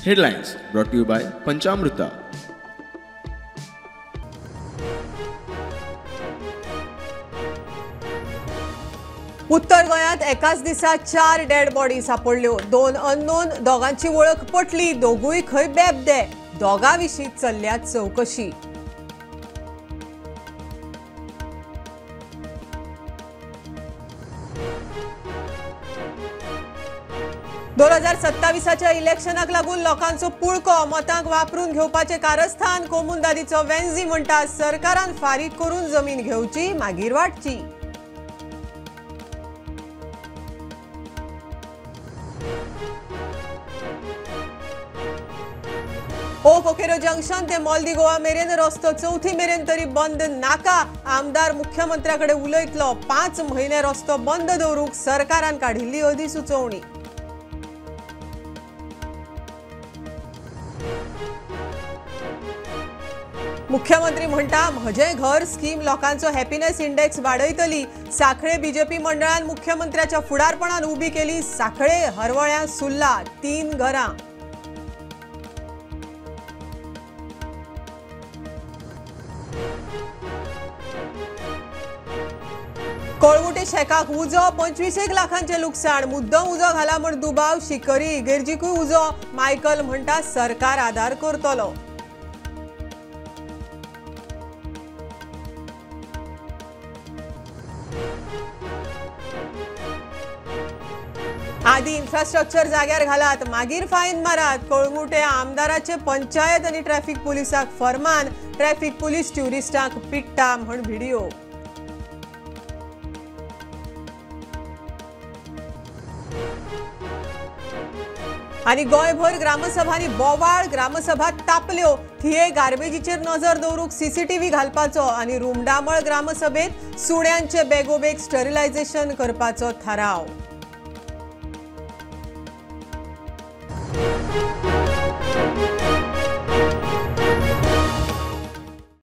Headlines brought to you by Panchamruta. उत्तर गोंयांत एकाच दिसा 4 डेड बॉडी सापडल्यो. 2 अननोन, दोगांची वळख पटली, दोगूय खंय बेबदे. दोगां विशीं चल्ल्या चवकशी. दोन 2027च्या इलेक्शनाक लागून लोकांचो पुळको, मतांक वापरून घेवपाचें कारस्थान. कोमुंदादीचो वेन्झी म्हणटा सरकारान फारीक करून जमीन घेवची, मागीर वाटची. ओ कोकेरो जंक्शन ते मोल्दी गोवा मेरेन रस्तो चवथी मेरेन तरी बंद नाका. आमदार मुख्यमंत्र्या कडेन उलयतलो. 5 म्हयने रस्तो बंद दवरूंक सरकारान काडिल्ली अधिसुचोवणी. मुख्यमंत्री म्हणटा म्हजें घर स्कीम लोकांचो हॅपीनेस इंडेक्स वाडयतली. साखळे बीजेपी मंडळान मुख्यमंत्र्याच्या फुडारपणान उबी केली साखळे हरवळ्या सुर्ला 3 घरां. कळंगुटे शेकाक उजो, 25 लाखांचें लुकसाण. मुद्दम उजो घाला म्हूण दुबाव. शिकरी इगर्जीकूय उजो. मायकल म्हणटा सरकार आदार करतलो. आदी इन्फ्रास्ट्रक्चर जाग्यार घालात, मागीर फायन मारात. कळंगुटे आमदाराचे पंचायत आनी ट्रॅफिक पुलिसाक फरमान. ट्रॅफिक पुलीस ट्युरिस्टांक पिट्टा म्हण व्हिडिओ. आनी गोंयभर ग्रामसभांनी बोवाळ. ग्रामसभा तापल्यो. थिये गार्बेजीचेर नजर दवरूंक सीसीटीव्ही घालपाचो आनी रुमडामळ ग्रामसभेत सुण्यांचे बेगोबेग स्टरिलायझेशन करपाचो थाराव.